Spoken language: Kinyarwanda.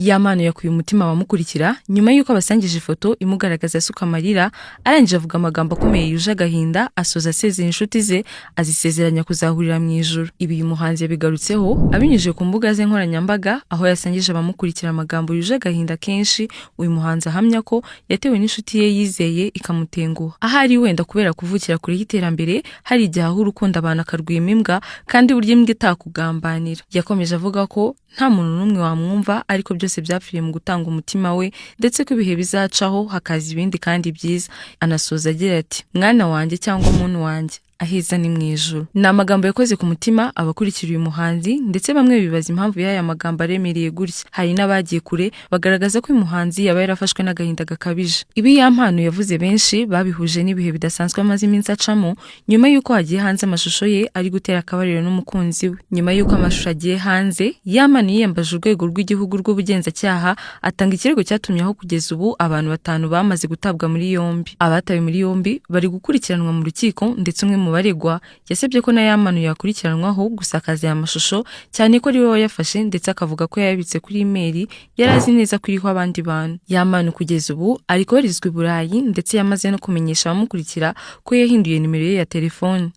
Yampano yakuye umutima abamukurikira nyuma y'uko abasangije ifoto imugaragaza asuka amarira, arangije avuga amagambo akomeye yuje agahinda, asoza asezera inshuti ze, azisezeranya kuzahurira mu ijuru. Ibi uyu muhanzi yabigarutseho abinyujije ku mbuga ze nkoranyambaga, aho yasangije abamukurikira amagambo yuje agahinda kenshi. Uyu muhanzi ahamya ko yatewe n'inshuti ye yizeye ikamutenguha. Ahari wenda kubera kuvukira kure y'iterambere, hari igihe aho urukundo abantu akarwima imbwa, kandi burya imbwa itakugambanira. Yakomeje avuga ko nta muntu n'umwe wamwumva, ariko byose byapfiriye mu gutanga umutima we, ndetse ko ibihe bizacaho hakaza ibindi kandi byiza. Anasoza agira ati: "Mwana wanjye cyangwa muntu wanjye, aheza ni mu ijuru." Ni amagambo yakoze ku mutima abakurikira uyu muhanzi, ndetse bamwe bibaza impamvu y'aya magambo aremereye gutya. Hari n'abagiye kure bagaragaza ko uyu muhanzi yaba yarafashwe n'agahinda gakabije. Ibi Yampano yavuze, benshi babihuje n'ibihe bidasanzwe amaze iminsi acamo, nyuma y'uko hagiye hanze amashusho ye ari gutera akabariro n'umukunzi we. Nyuma y'uko amashusho agiye hanze, Yampano yiyambaje Urwego rw'Igihugu rw'Ubugenzacyaha, atanga ikirego cyatumye aho kugeza ubu abantu batanu bamaze gutabwa muri yombi. Abatawe muri yombi bari gukurikiranwa mu rukiko, ndetse umwe mu baregwa yasabye ko na Yampano yakurikiranwaho gusakaza aya mashusho, cyane ko ari we wayafashe, ndetse akavuga ko yayabitse kuri imeri yari azi neza ko iriho abandi bantu. Yampano kugeza ubu ari kubarizwa i Burayi, ndetse yamaze no kumenyesha abamukurikira ko yahinduye nimero ye ya telefone.